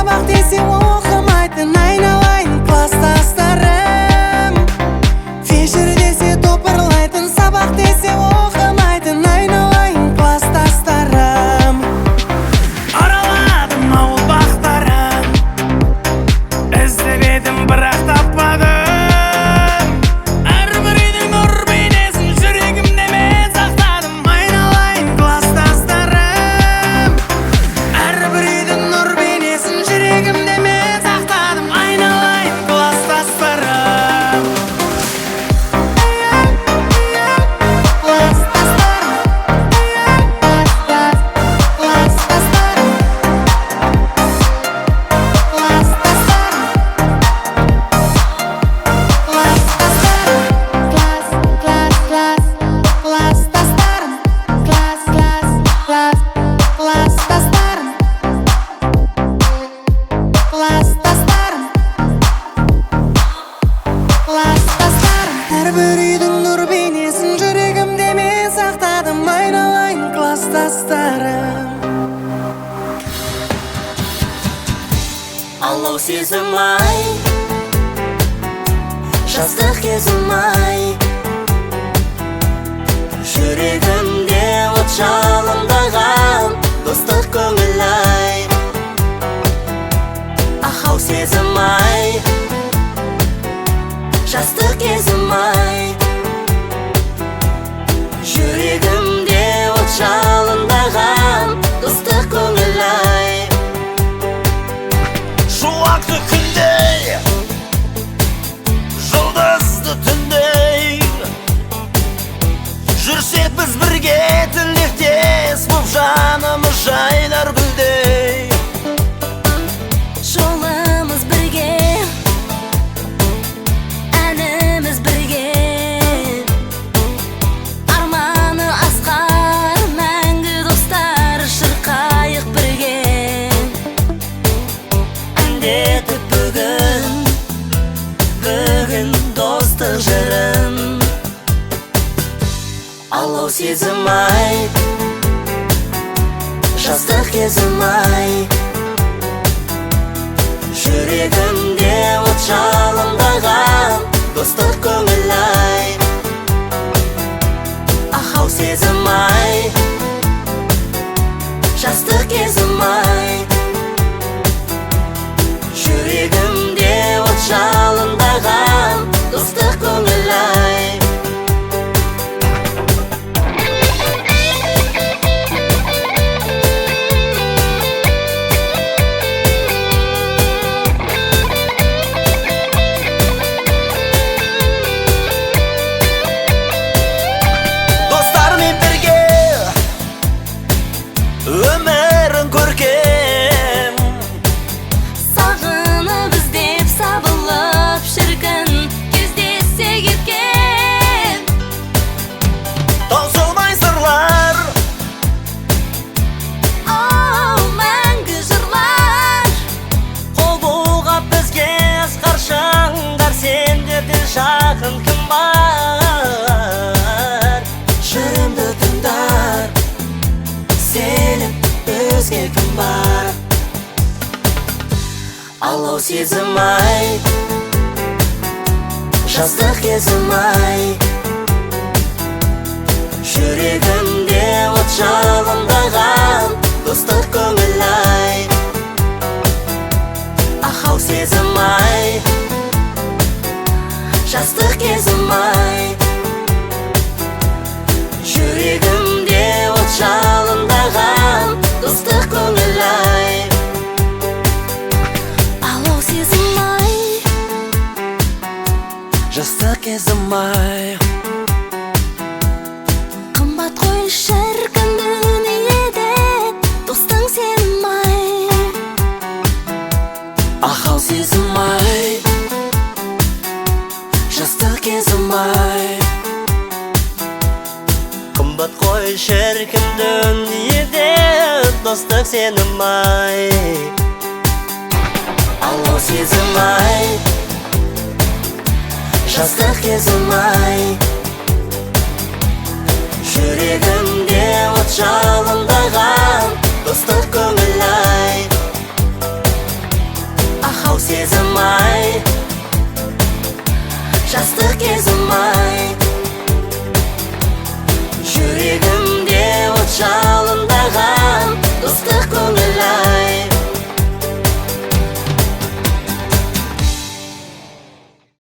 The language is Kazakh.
Сабақ десе оқымайтын айналайын кластастарым. Вечер десе топырлайтын, сабақ десе оқымайтын айналайын кластастарым. Араладым ауыл бақтарын, іздеп едім, бірақ таппадым. Әрбір үйдің нұр бейнесін жүрегімде мен сақтадым. Айналайын кластастарым. Әрбір үйдің нұр бейнесін жүрегімде мен сақтадым. Айналайын кластастарым. Кластастарым, кластастарым, кластастарым, кластастарым, класс, класс, класс, кластастарым, класс, класс, класс, кластастарым, кластастарым, кластастарым. Әрбір үйдің нұр бейнесін жүрегімде мен сақтадым. Айналайын кластастарым. Алау сезім ай, жастық кезім ай, жүрегімде от жалындаған достық көңіл ай. Ахау сезім ай, жастық кезім ай, жүрегімде от жалындаған достық көңіл ай. Шуақты күндей, жұлдызды түндей, жүрсек біз бірге тілектес боп, жанымыз жайнар гүлдей. Жолымыз бірге, әніміз бірге, арманы асқар мәңгі достар шырқайық бірге. Әндетіп бүгін, бүгін достық жырын. Алау сезім ай, жастық кезім ай, жүрегімде от жалындаған достық көңіл ай. Ахау сезім ай, жастық кезім ай, жүрегімде от жалындаған достық көңіл ай. Достармен бірге өмірің көркем, Сағынып іздеп сабылып шіркін кездесе кеткен. Таусылмай сырлар, Оу, мәңгі жырлар. Қол бұлғап бізге асқар шаңдар, сендерден жақын кім бар? Жырымды тыңдар сенен өзге кім бар? Алау сезім ай, жастық кезім ай, жүрегімде от жалындаған достық көңіл ай. Ахау сезім ай, жастық кезім ай, жүрегімде от жалындаған достық көңіл ай. Алау сезім ай, жастық кезім ай, қымбат қой шіркін дүниеде достың сенім ай. Ахау сезім ай, жастық кезім ай, Қымбат қой шіркін дүниеде достық сенім ай. Алау сезім ай, жастық кезім ай, жүрегімде от жалындаған